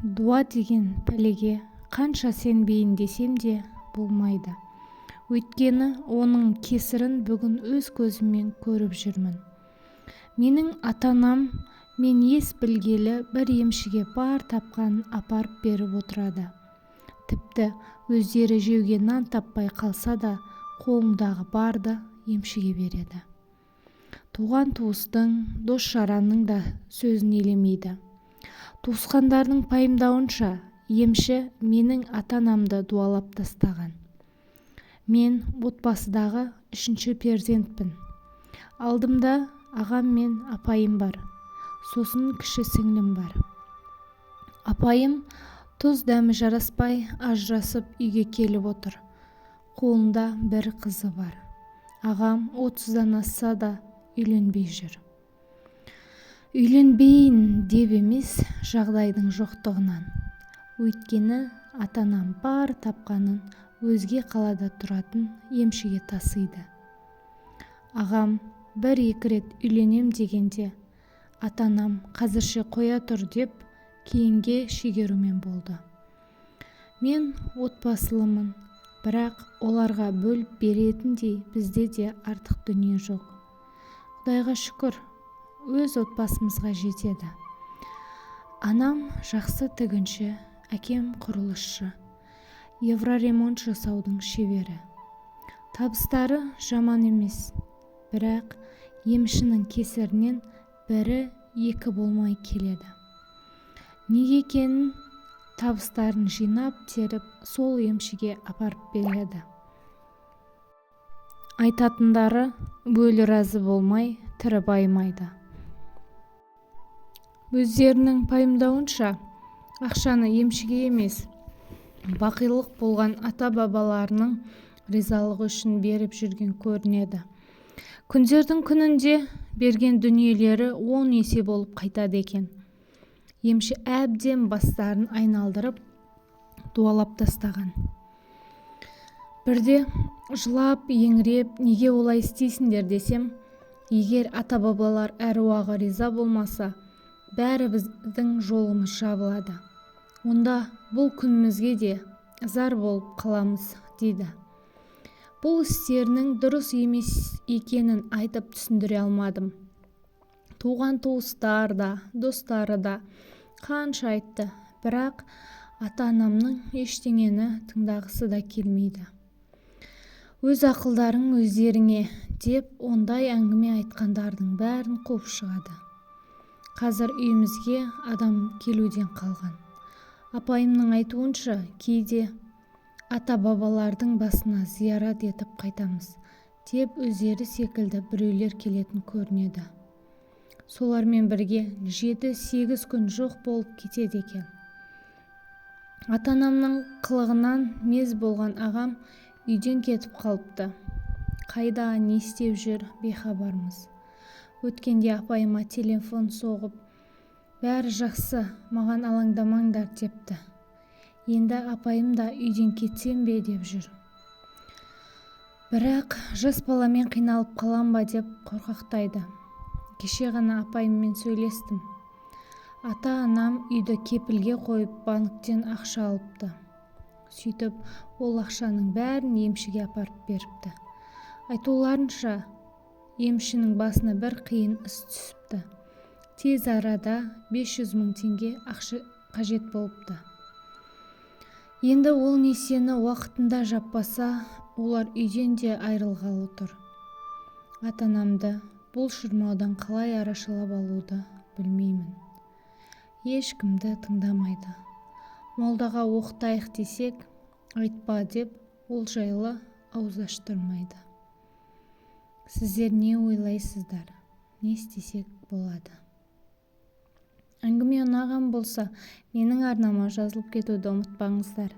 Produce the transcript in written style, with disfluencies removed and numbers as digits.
Дуа деген пәлеге қанша сенбейін десем де болмайды. Өйткені оның кесірін бүгін өз көзіммен көріп жүрмін. Менің ата-анам мен ес білгелі бір емшіге бар тапқанын апарып беріп отырады. Тіпті өздері жеуге нан таппай қалса да, қолындағы барды емшіге береді. Туған-туыстың, дос-жаранның да сөзін елемейді. Туысқандарының пайымдауынша, емші менің ата-анамды дуалап тастаған. Мен отбасыдағы үшінші перзентпін. Алдымда ағам мен апайым бар. Сосын кіші сіңлім бар. Апайым тұз дәмі жараспай ажырасып үйге келіп отыр. Қолында бір қызы бар. Ағам 30-дан асса да үйленбей жүр. Үйленбейін деп емес, жағдайдың жоқтығынан. Өйткені ата-анам бар тапқанын өзге қалада тұратын емшіге тасиды. Ағам бір-екі рет үйленем дегенде, ата-анам қазірше қоя тұр деп кейінге шегерумен болды. Мен отбасылымын, бірақ оларға бөліп беретіндей бізде де артық дүние жоқ. Құдайға шүкір, өз отбасымызға жетеді. Анам жақсы тігінші, әкем құрылысшы, евроремонт жасаудың шебері. Табыстары жаман емес, бірақ емшінің кесірінен бірі екі болмай келеді. Неге екенін табыстарын жинап теріп сол емшіге апарып береді. Айтатындары өлі разы болмай тірі байымайды. Өздерінің пайымдауынша, ақшаны емшіге емес, бақилық болған ата-бабаларының ризалығы үшін беріп жүрген көрінеді. Күндердің күнінде берген дүниелері 10 есе болып қайтады екен. Емші әбден бастарын айналдырып, дуалап тастаған. Бірде жылап, еңіреп, неге олай істейсіңдер десем, егер ата-бабалар әруағы риза болмаса, бәрі біздің жолымыз жабылады. Онда бұл күнімізге де зар болып қаламыз, дейді. Бұл істерінің дұрыс емес екенін айтып түсіндіре алмадым. Туған туыстар да, достары да қанша айтты, бірақ ата-анамның ештеңені тыңдағысы да келмейді. Өз ақылдарың өздеріңе деп ондай әңгіме айтқандардың бәрін қуып шығады. Қазір үйімізге адам келуден қалған. Апайымның айтуынша, кейде ата-бабалардың басына зиярат етіп қайтамыз деп өздері секілді біреулер келетін көрінеді. Солармен бірге 7-8 күн жоқ болып кетеді екен. Ата-анамның қылығынан мез болған ағам үйден кетіп қалыпты. Қайда, не істеп жүр, бейхабармыз. Өткенде апайыма телефон соғып, бәрі жақсы, маған алаңдамаңдар депті. Енді апайым да үйден кетсем бе деп жүр. Бірақ жас баламен қиналып қалам ба деп қорқақтайды. Кеше ғана апайыммен сөйлестім. Ата-анам үйді кепілге қойып банктен ақша алыпты. Сөйтіп, ол ақшаның бәрін емшіге апарып беріпті. Айтуларынша, емшінің басына бір қиын іс түсіпті. Тез арада 500 мың теңге ақша қажет болыпты. Енді ол несиені уақытында жаппаса, олар үйден де айырылғалы тұр. Ата-анамды бұл шырмаудан қалай арашалап алуды білмеймін. Ешкімді тыңдамайды. Молдаға оқытайық десек, айтпа деп ол жайлы ауыз аштырмайды. Сіздер не ойлайсыздар? Не істесек болады? Әңгіме ұнаған болса, менің арнама жазылып кетуді ұмытпаңыздар.